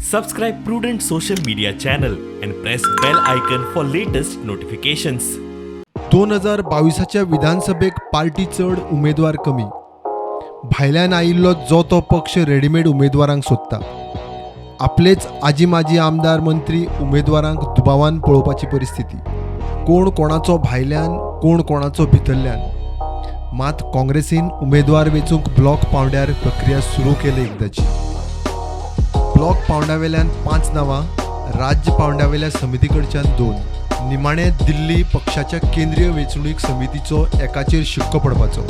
Subscribe Prudent social media channel and press bell icon for latest notifications. 2022च्या विधानसभेक party चड, उमेदवार कमी. भायल्यान आयिल्लो जो तो पक्ष रेडीमेड उमेदवारांक सोदता. आपलेच आजी माजी आमदार, मंत्री उमेदवारांक दुबावान पळोवपाची परिस्थिती. कोण कोणाचो भायल्यान, कोण कोणाचो भितरल्यान. मात काँग्रेसीन उमेदवार वेंचूंक ब्लॉक पावंड्यार प्रक्रिया सुरू केली एकदाची. ब्लॉक पावंड्यावेल्यान पांच नांवां, राज्य पावंड्यावेल्या समिती कडच्यान दोन. निमाणे दिल्ली पक्षाच्या केंद्रीय वेंचणूक समितीचो एकाचेर शिक्को पडपाचो.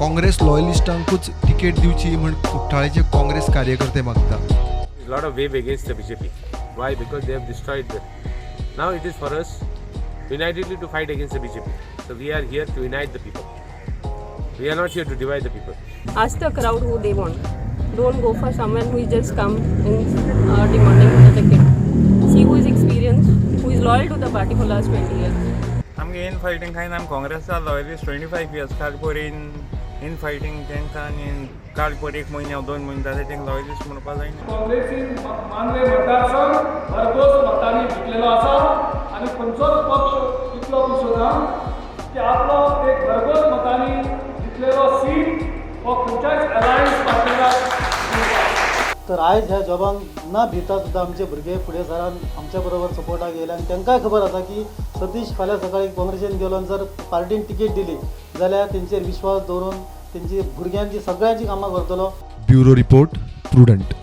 काँग्रेस लॉयलिस्टांकूच तिकेट दिवची म्हण कुठ्ठाळेचे काँग्रेस कार्यकर्ते मागता. A lot of wave against the BJP. Why? Because they have destroyed the. Now it is for us unitedly to fight against the BJP. So we are here to unite the people. We are not here to divide the people. Ask the crowd who they want. Don't go for someone who is just come and demanding the ticket. See who is experienced, who is loyal to the party for last 20 years. आमगे in fighting कांय ना. आमी काँग्रेसा loyalist 25 years. काल परी in fighting तांकां आनी काल परी एक म्हयन्या 2 म्हयने जाले, तांकां लॉयलिस्ट म्हणपा जायना. काँग्रेसीन मांद्रे मतदारसंघ भरघोस मतांनी जिखलेलो आसा आनी खंयचोच पक्ष इतलो पिसो ना की आपलो एक भरघोस मतांनी जिखलेलो सीट हो खंयच्याच अलायन्स पार्टनराक दिवपाक. तर आयज ह्या जॉबांक ना भिता सुद्दां आमचे भुरगे फुडें सरान आमच्या बरोबर सपोर्टाक येयले आनी तांकांय खबर आसा की सतीश फाल्यां सकाळीं काँग्रेसीन गेलो आनी जर पार्टीन तिकेट दिली जाल्यार तेंचेर विश्वास दवरून तेंची भुरग्यांची सगळ्यांची कामां करतलो. Bureau report, prudent.